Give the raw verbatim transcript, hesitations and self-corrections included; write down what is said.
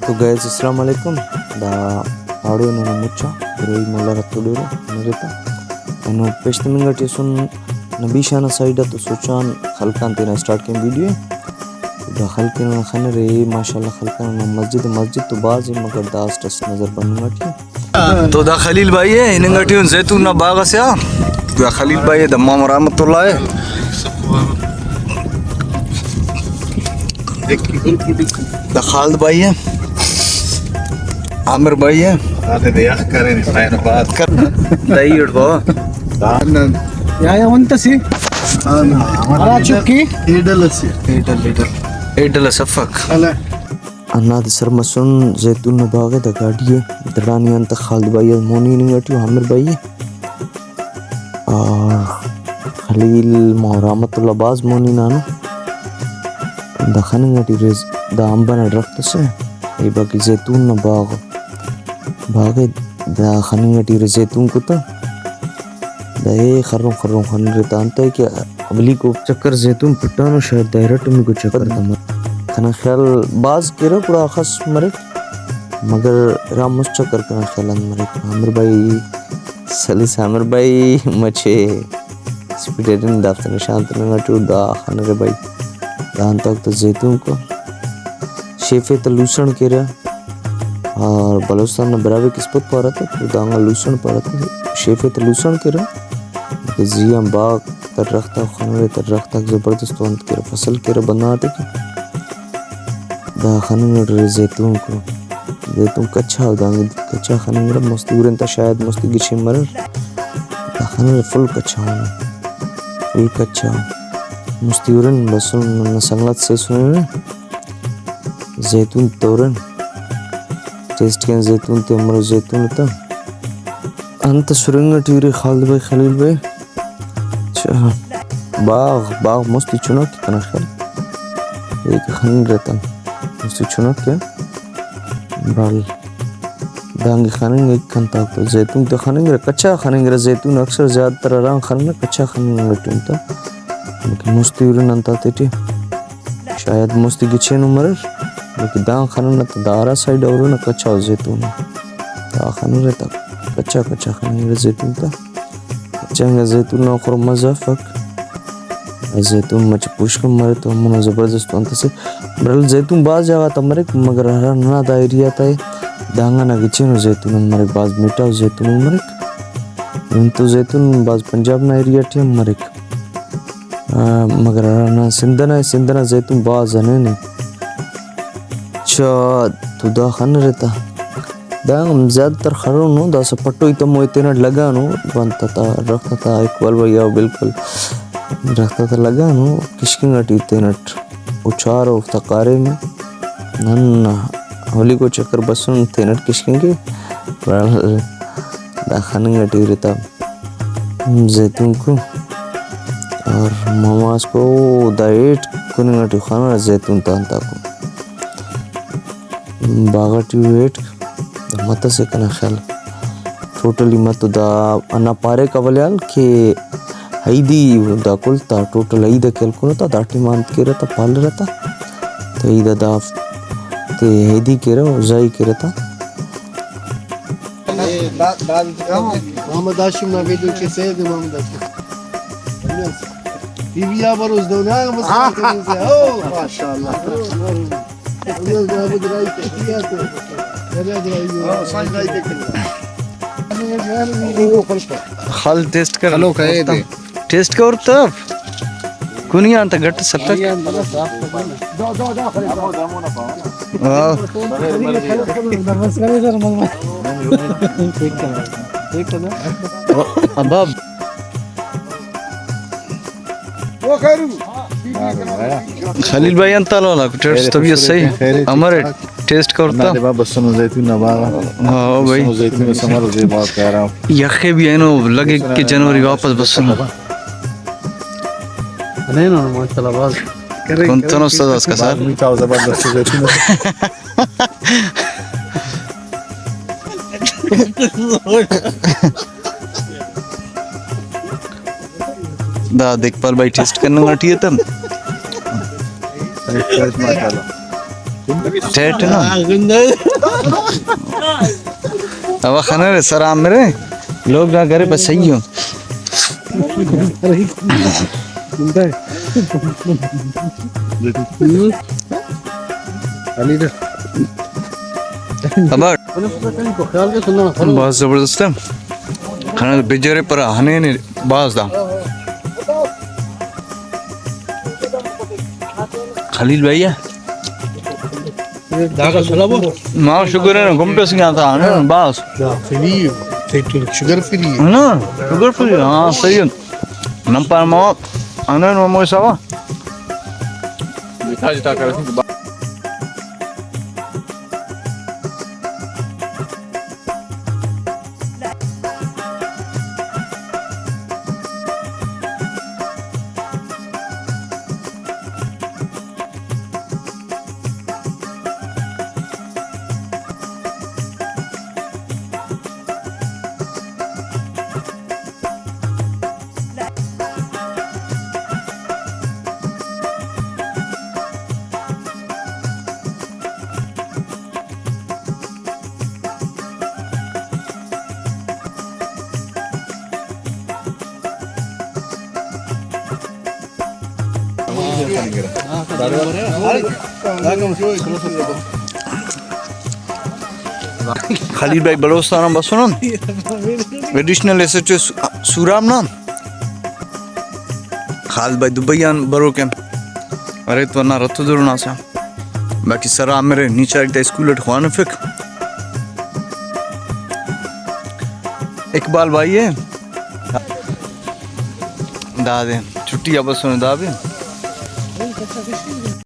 تو گائز السلام علیکم۔ دا پاڑو ننا مچا، بروئی مولا رتو ڈیرہ نریتا۔ اینو پیش تمنگ ٹی اسن نبی شاہ نا سائیڈ آ تو سوچان خلقان تینا اسٹارٹ کین ویڈیو ءِ۔ دا خلق ننا خنرے، ماشاءاللہ خلقان ننا مسجد، مسجد تو بھاز ءِ مگر دا اسٹ اس نظر بننگ ٹی۔ تو دا خلیل بھائی ءِ، ہننگ ٹی ان زیتون نا باغ اسے آ۔ دا خلیل بھائی ءِ، دا مام رحمت اللہ ءِ۔ دا خالد بھائی ءِ، عامر بھائی ءِ۔ آتے دے یخ کرے نے، خیر بات۔ دائی اڑ بابا۔ یا، یا، انت سی۔ ہرا چکی۔ ایڈل اسی۔ ایڈل، ایڈل۔ ایڈل اس افک۔ ہندا دے سر مسن زیتون نا باغ ءِ، دا گاڈی ءِ دڑانی انت خالد بھائی ءِ مونی ہننگ ٹی ءُ عامر بھائی ءِ۔ آ، خلیل ماہ رحمت اللہ بھاز مونی نانو۔ دا خننگ ٹی رز-، دا امب ئنا درخت اسے، ای باقی زیتون نا باغ، باغ ءِ۔ دا خننگ ٹی رز زیتون کتا۔ دا اے خرن خرن خنرے تا انتئے کہ اولیکو چکر زیتون پٹانو، شاید دا ارٹمیکو چکر تا مر-، کنا خیال بھاز کیرہ گڑا اخس مریک، مگر ارا مست چکر کنا خیال آن مریک۔ عامر بھائی سلیس، عامر بھائی مچے اسپیڈ ارے دافتا نشان تننگ ٹی ءُ۔ دا خنرے بھائی، دا انتاک تا زیتون کو شیفے تا لوسن کیرہ۔ اور بلوچستان نا براہوئی کسپت پارہ تہ، تو دانگا لوسن پارہ تہ، شیفے تہ لوسن کیرہ۔ کہ زی آن باغ تا درخت آک خنرے، تا درخت آک زبردست انت کیرہ، فصل کیرہ بندغ آتے کہ۔ دا خننگڑ زیتون کو، زیتون کچا، دانگے کچا خننگڑ، مستی ہرن تا شاید مستی گچین مرر۔ دا خنرے فل کچا ہنو، فل کچا۔ مستی ہرن بس ننا سنگت سے سننے۔ زیتون تورن، ٹیسٹ کین زیتون تے، امرو زیتون تا۔ انت سرنگ ٹی ارے خالد بھائی، خلیل بھائی۔ اچھا، باغ، باغ مستی چناک کنا خیال۔ ایک خننگ رتن مستی چناک کیا۔ بال دانگے خننگ ایک کنتا تو زیتون تے خننگ رہ، کچا خننگ رہ زیتون، اکثر زیادہ تر اران خننگ کچا خننگ ٹی انت۔ مستی ارے نن تا تیٹی۔ شاید مستی گچینو مریر، بلکہ دان خننہ تہ دا ہرا سائیڈ آ ہُرنہ کچا ءُ زیتون آ۔ دا خنرہ تہ کچا کچا خنرہ زیتون تا۔ کچا انگا زیتون نا اخر مزہ افک۔ زیتون مچہ پوشکن مرے تو ہمونا زبردست انت اسے۔ برل زیتون بھاز جاگہ تا مریک، مگر ہرا ننا دا ایریا تا ءِ، دانگان آ گچینو زیتون ہم مریک، بھاز میٹھاؤ زیتون ہم مریک۔ نن تو زیتون بھاز پنجاب نا ایریا ٹی ہم مریک۔ آ، مگر ہرا ننا سندھ ئنا ءِ، سندھ ئنا زیتون بھاز ہنین ءِ۔ چا تو دا خنرہ تہ۔ دا ہم زیادہ تر خرونو، داسہ پٹوئی تمو ءِ تینٹ لگانو، بنت تا، درخت تا، اقبال بھائی آ بالکل درخت تا لگانو، کشکنگ ٹی تینٹ او چار اوفتا کاریم ءِ۔ نن اولیکو چکر بسن تینٹ کشکنگ ءِ، دا خننگ ٹی ارے تہ۔ زیتون کو اور مماس کو دا ایٹ کننگ ٹی خانہ زیتون تا انتا کو باغ ٹی ایٹ مت سے کنا خیال ٹوٹلی مت دا انا پاریک اولیال کہ عیدی دا کل تا ٹوٹل عید کے الکنو تا دا ٹائم انت کیرہ تا پالرہ تا تو عید دا تے عیدی کیرہ زائی کیرہ تا۔ محمد ہاشم نا ویڈیو کے سید محمد ہاشم۔ ٹی وی آ بروز دو نا، بس ہاں۔ او، ماشاءاللہ۔ خل ٹیسٹ کر۔ ہلو، کہے دے۔ ٹیسٹ کر تب۔ کنیا انت گٹ ستک۔ ہاں۔ اباب۔ خلیل بھائی انت حال والا؟ ٹیسٹ طبیعت صحیح؟ امر ٹیسٹ کرتا۔ بسنو زیتون نا باغ۔ ہاں بھائی۔ بسنو زیتون ثمر دے بہت پیارا۔ یخے بھی اینو لگے کہ جنوری واپس بسنو۔ نہیں نا، ماشاءاللہ، بس۔ کون تون استاد اس کا سر؟ میٹھا زبردست زیتون۔ دا دیکھ پال بھائی ٹیسٹ کرنے والا ٹی ہے تم۔ ماشاءاللہ۔ ٹیٹ نا۔ اب خنرے سرا مرے، لوگ دا گھر پہ صحیح ہو۔ ابا۔ بھاز زبردست ہے۔ کھانا تو بجرے پر ہنے نے باز دا۔ خلیل بھائی ہے۔ ما شوگر ہے نا، گم پیس گیا تھا، ہنے باز۔ نا، فری ہے۔ تے تو شوگر فری ہے۔ نا، شوگر فری ہے، ہاں، صحیح ہے۔ نم پر ما، ہنے نو موسا وا۔ خلیل بھائی بلوچستان آن بسنن، ایڈیشنل ایس ایچ او سو-، سوراب نا۔ خالد بھائی دبئی آن بروک ءِ، ارے تو ہندا رت و درنا سا۔ باقی سرا مرے، نی چاہک دا اسکول اٹ خوانفک۔ اقبال بھائی ءِ۔ دادے چھٹی آ بسنے دا بھی۔